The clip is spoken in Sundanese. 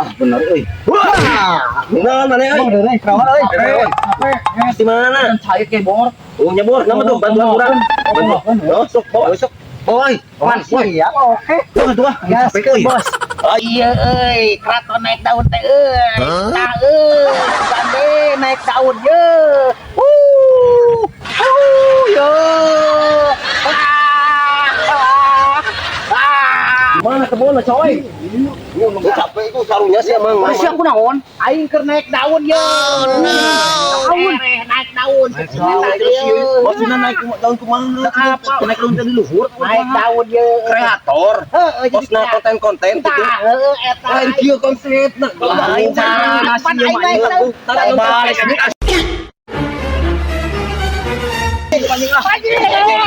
Ah, bener euy. Wah, nah, mana euy? Emang euy, kerawan euy. Eh, di mana? Cai kebor. Oh, nyebur, nama tuh bantuan kurang. Bantu. Oh, sok, bawa, sok. Oi, man, woi. Siap, oke. Tuh, tuh, ah. Gas, Capek euy. bos. Iya euy, keraton naik daun teh euy. Tah euy, bande naik daun ye. Wuh. Wuh, yo. Ah, ah, ah. Gimana kebun coy? Lu capek itu karunya sih emang. Masih aku naon? Aing keur naik daun ye. Daun. Naik daun. Maksudnya naik daun kumaha? Apa? Naik daun dari luhur. Naik daun ye. Kreator. Heeh, jadi Posna konten-konten gitu. Tah, heueuh eta. Lain kieu konsepna. Lain cara. Pan aing naik daun. Balik. Anjing.